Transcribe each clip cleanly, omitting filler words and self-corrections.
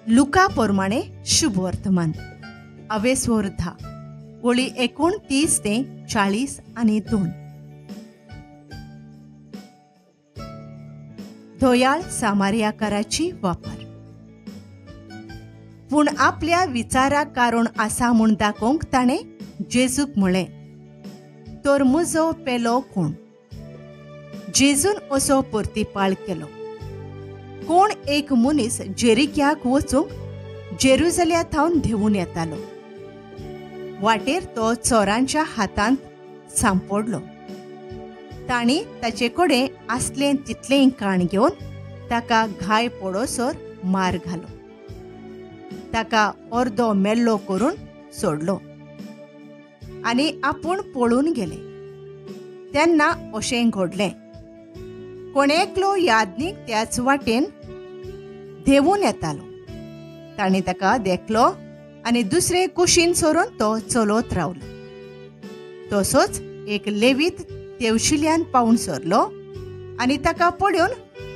लुका प्रमाणे शुभवर्तमान अवेस्वर 10 ओळी 29 ते 42. धोयाळ सामार्याकाराची वापर. पूण आपल्या विचाराक कारण आसा म्हूण दाखोवंक ताणें जेजूक म्हळें, तर म्हजो पेलो कोण? जेजून असो परतिपाळ केलो, कोण एक मनीस जेरिक्याक वचूंक जेरुजल्या थावन धेवून येतालो. वाटेर तो चोरांच्या हातांत सांपडलो. तांणी ताचे कडेन आसलें तितलें काण घेवन ताका घाय पडोसर मार घालो. ताका अर्दो मेल्लो करून सोडलो आनी आपूण पळून गेले. तेन्ना अशें घडलें, कोण एकलो यादनीक त्याच वाटेन धेवून येतालो. ताणें ताका देखलो आनी दुसरे कुशीन सरून तो चलत रावलो. तसोच एक लेवीत तेवशिल्यान पावून सरलो आनी ताका पळोवन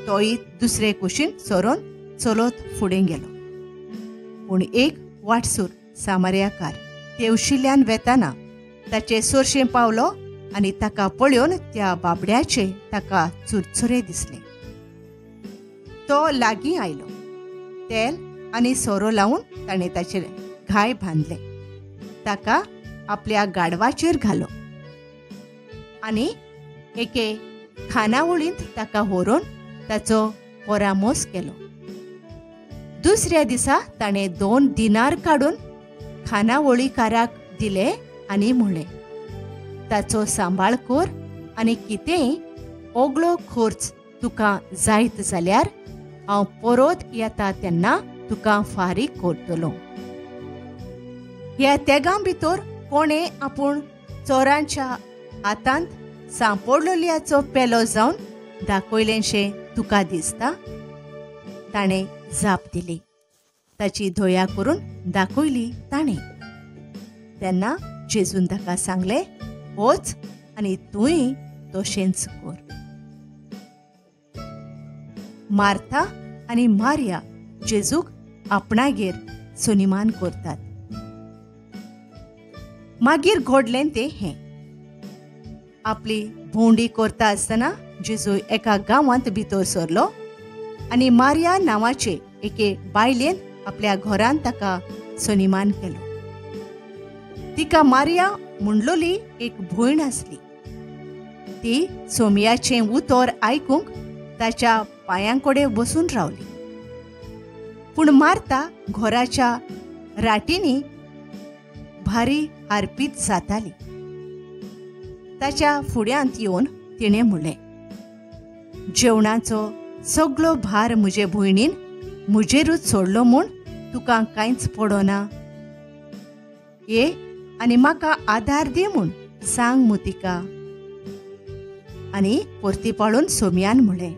तोय दुसरे कुशीन सरून चलत फुडें गेलो. पूण एक वाटसूर सामार्याकार तेवशिल्यान वेताना ताचे सोरशें पावलो आनी ताका पळोवन त्या बाबड्याचे ताका चुरचुरे दिसले. तो लागीं आयलो, तेल आनी सोरो लावन ताणें ताचेर घाय बांदले, ताका आपल्या गाडवाचेर घालो आनी एके खानावळींत ताका व्हरून ताचो परामोस केलो. दुसऱ्या दिसा ताणें 2 दिनार काडून खानावळीकाराक दिले आनी म्हणलें, ताचो सांबाळ कर आनी कितेंय ओगळो खर्च तुका जायत जाल्यार हांव परत येता तेन्ना तुका फारीक करतलो. ह्या तेगां भितर कोणें आपूण चोरांच्या हातांत सांपडलोल्याचो पेलो जावन दाखयलेंशें तुका दिसता? ताणें जाप दिली, ताची धोया करून दाखयली ताणें. तेन्ना जेजून ताका सांगलें, वच आनी तूंय तशेंच कर. मार्था आनी मारिया जेजूक आपणागेर सन्मान करतात. मागीर घडलें तें हें, आपली भोंवडी करता आसतना जेजू एका गांवांत भितर सरलो आनी मारिया नांवाचे एके बायलेन आपल्या घरांत ताका सन्मान केलो. तिका मारिया म्हणलोली एक भयण आसली. ती सोमयाचें उतर आयकूंक ताच्या पांयां कडेन बसून रावली. पूण मार्ता घराच्या राटींनी भारी हारपीत जाताली. ताच्या फुड्यांत येवन तिणें म्हणलें, जेवणाचो सगळो भार म्हजे भयणीन म्हजेरूच सोडलो म्हूण तुका कांयच पडना. ये आनी म्हाका आदार दी म्हूण सांग मू तिका. आनी परती पाळून सोमयान म्हणलें,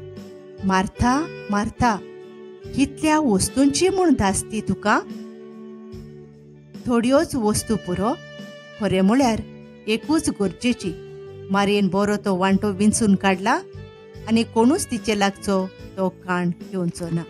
मार्था मार्था, कितल्या वस्तूंची म्हूण धास्ती तुका? थोड्योच वस्तू पुरो, खरें म्हळ्यार एकूच गरजेची. मारयेन बरो तो वांटो विंचून काडला आनी कोणूच तिचे लागचो तो काण घेवचो ना.